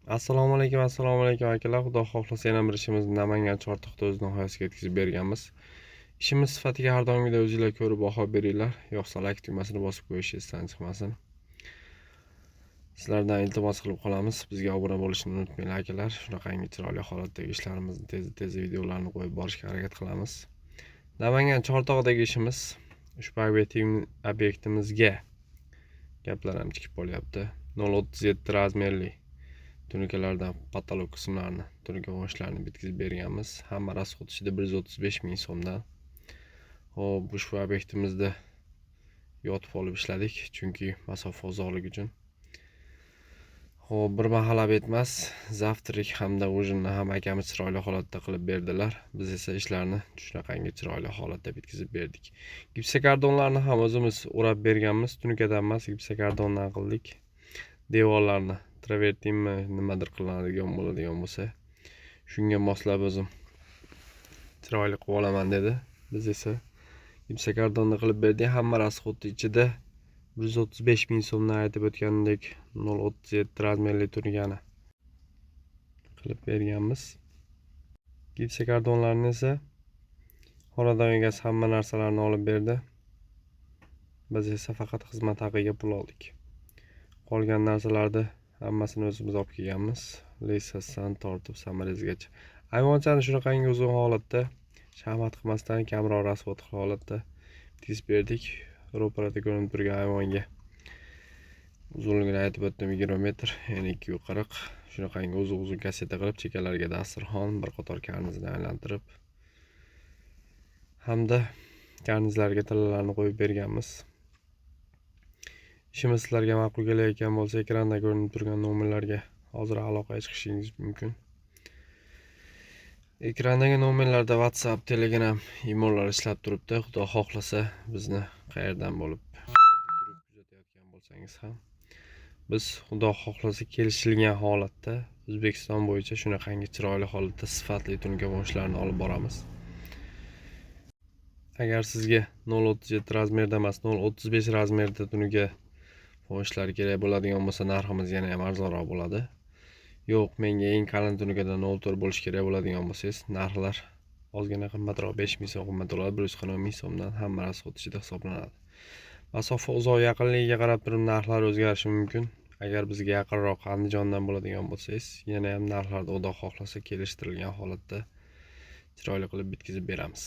Assalomu alaykum, assalomu alaykum akalar. Xudo xohlasa, yana bir ishimizni Namangan Chortoqda o'z nihoyasiga yetkazib berganmiz. Ishimiz sifatiga har doimgidek o'zinglar ko'rib baho beringlar. Yoqsa, layk tugmasini bosib qo'yish esdan chiqmasin. Sizlardan iltimos qilib qolamiz. Bizga obuna bo'lishni unutmanglar, akalar. Shunaqangi chiroyli holatdagi ishlarimizni tez tez videolarni qo'yib borishga harakat qilamiz. Namangan Chortoqdagi ishimiz, ushbu obyektimizga, gaplar ham chiqib qolyapti. 0,37 razmerli tunukalardan потолок qismlarini, tunuka g'ishtlarni bitkazib berganmiz. Hamma расход ichida 135 ming so'mdan. Xo'p, ushbu obyektimizda yotib olib ishladik, chunki masofa uzoqligi uchun. Xo'p, bir mahal обед emas, завтрак hamda ужин ni ham akamiz chiroyli holatda qilib berdilar. Biz esa ishlarni shunaqangi chiroyli holatda bitkazib berdik. Gipsokardonlarni ham o'zimiz o'rab berganmiz, tunukadan emas, gipsokardondan qildik. Devorlarni travertinmi, nimadir qilinadigan bo'ladigan bo'lsa, shunga moslab o'zim chiroyli qilib olaman dedi. Biz esa gipsokardonni qilib berdik. Hamma расход ichida 135 ming so'mdan, aytib o'tganimdek, 0,37 razmerli tunukani qilib berganmiz. Gipsokardonlarni esa xonadon egasi hamma narsalarni olib berdi. Biz esa faqat xizmat haqiga pul oldik. Qolgan narsalarni hammasini o'zimiz olib kelganmiz. Леса sidan tortib саморез gacha. Ayvonchani shunaqangi uzun holatda, shaxmat qilmasdan, kamroq расход holatda bitkazib berdik. Ro'parada ko'rinib turgan ayvonga uzunligini aytib o'tdim, 20 metr, ya'ni 240. Shunaqangi uzun uzun kasseta qilib, chekkalarga dasturxon, bir qator karnizini aylantirib hamda karnizlarga tillalarni qo'yib berganmiz. Ishimiz sizlarga ma'qul kelayotgan bo'lsa, ekranda ko'rinib turgan nomerlarga hozir aloqaga chiqishingiz mumkin. Ekrandagi nomerlarda WhatsApp, Telegram, Imolar ishlab turibdi. Xudo xohlasa, bizni qayerdan bo'lib turib kuzatayotgan bo'lsangiz ham, biz, Xudo xohlasa, kelishilgan holatda O'zbekiston bo'yicha shunaqangi chiroyli holatda sifatli tunuka ishlarini olib boramiz. Agar sizga 0,37 razmerda emas, 0,35 razmerda tunuka ishlar kerak bo'ladigan bo'lsa, narximiz yana ham arzonroq bo'ladi. Yo'q, menga eng qalin tunukadan 0,4 bo'lishi kerak bo'ladigan bo'lsangiz, narxlar ozgina qimmatroq, 5 ming so'm qimmat bo'ladi, 140 ming so'mdan hamma расход ichida hisoblanadi. Masofa uzoq yaqinligiga qarab turib narxlar o'zgarishi mumkin. Agar bizga yaqinroq Andijondan bo'ladigan bo'lsangiz, yana ham narxlarni, Xudo xohlasa, kelishtirilgan holatda chiroyli qilib bitkazib beramiz.